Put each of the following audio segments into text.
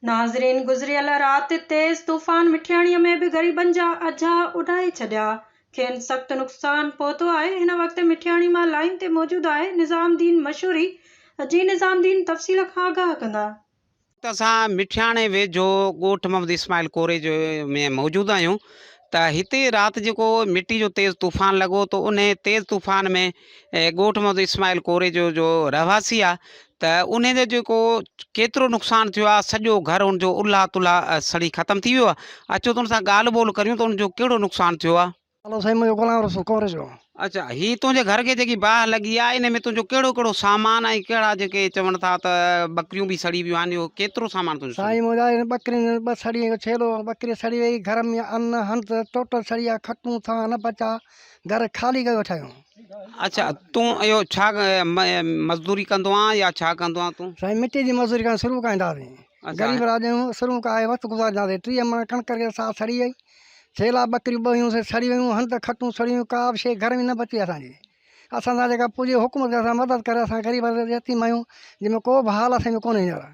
ناظرين گذريل رات تيز طوفان مٺياڻي ۾ به غريبن جا اجها اڏائي ڇڏيا کين سخت نقصان پهتو آهي هن وقت مٺياڻي مان لائين تي موجود آهي نظام الدين مشوري جي نظام الدين تفصيل کان آگاهه ڪندا. ته اسان مٺياڻي ويجهو ڳوٺ محمد اسماعيل ڪوريجو ۾ موجود آهيون ته هتي رات جيڪو مٽي جو تيز طوفان لڳو ته انهي تيز طوفان ۾ ڳوٺ محمد اسماعيل ڪوريجو جو رهواسي آهي ته انهي جو جيڪو ڪيترو نقصان ٿيو آهي سڄو گهر ان جو الها تلها سڙي ختم ٿي ويو آهي اچو ته ان سان ڳالهه ٻولهه ڪريون ته ان جو ڪهڙو نقصان ٿيو آهي. هلو سائين منهنجو غلام رسول ڪوريجو. اچا هي تنهنجي گهر کي جيڪي باهه لڳي آهي ان ۾ تنهنجو ڪهڙو ڪهڙو سامان ۽ ڪهڙا جيڪي چون ٿا ته ٻڪريون به سڙي ويون آهن اهو ڪيترو سامان تنهنجو سڙي سائين منهنجا هن ٻڪرين ٻه سڙي هڪ ڇيلو ٻڪري سڙي وئي گهر ۾ ان هنڌ ٽوٽل سڙي ويا کٽون ٿان نه بچا گهر خالي ڪيو ويٺا آهيون. اڇا تون اهو ڇا مزدوري ڪندو آن يا ڇا ڪندو آن تون؟ سائين مٽي جي مزدوري ڪرڻ شروع ڪندا هئاسين غريب راڄ آهيون شروع کان آهي وقت گذارينداسين 30 مڻ ڪڻڪ رکي سا سڙي وئي ٿيلا ٻڪريون ٻه هيون سي سڙي ويون هنڌ کٽون سڙي ويون ڪا به شيء گهر ۾ نه بچي اسان جي اسان سان جيڪا پڄي حڪومت کي اسان مدد ڪري اسان غريب يتيم آهيون جنهن ۾ ڪو به حال اسان ۾ ڪونهي هينئر.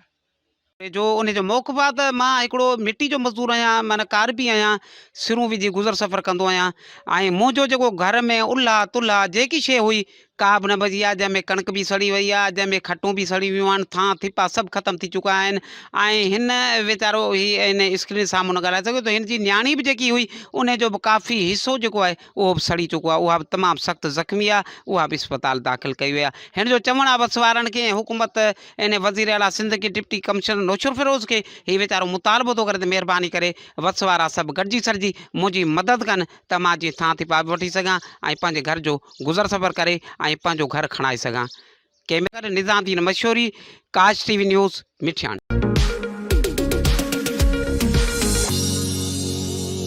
جو ان جو موقف آ ته مان هڪڙو مٽي جو مزدور آهيان معنيٰ ڪاربي آهيان سرون وجهي گذر سفر ڪندو آهيان ۽ منهنجو جيڪو گهر ۾ الها تلها جيڪي شيء هئي ڪا به نه بچي آ جنهن ۾ ڪڻڪ به سڙي وئي آ جنهن ۾ کٽون به سڙي ويون آهن ٿان ٿپا سڀ ختم ٿي چڪا آهن ۽ هن ويچارو هي ان اسڪرين سامهون نه ڳالهائي سگهيو ته هن جي نياڻي به جيڪي هئي ان جو به ڪافي حصو جيڪو آهي اهو به سڙي چڪو آهي اها به تمام سخت زخمي آهي اها به اسپتال داخل ڪئي وئي آهي هن جو چوڻ آهي وس وارن کي ۽ حڪومت ان وزير اعليٰ سنڌ کي ڊپٽي ڪمشنر نوشھروفيروز کي هي ويچارو مطالبو ٿو ڪري ته مهرباني ڪري وس وارا سڀ گڏجي سڏجي منهنجي مدد ڪن ته مان جيئن ٿان ٿپا به وٺي سگهان ۽ پنهنجي گهر جو گذر سفر ڪري ۽ پنهنجو گهر کڻائي سگهان. ڪئميرا نظام الدين مشوري، Kash T V news, Mithiani.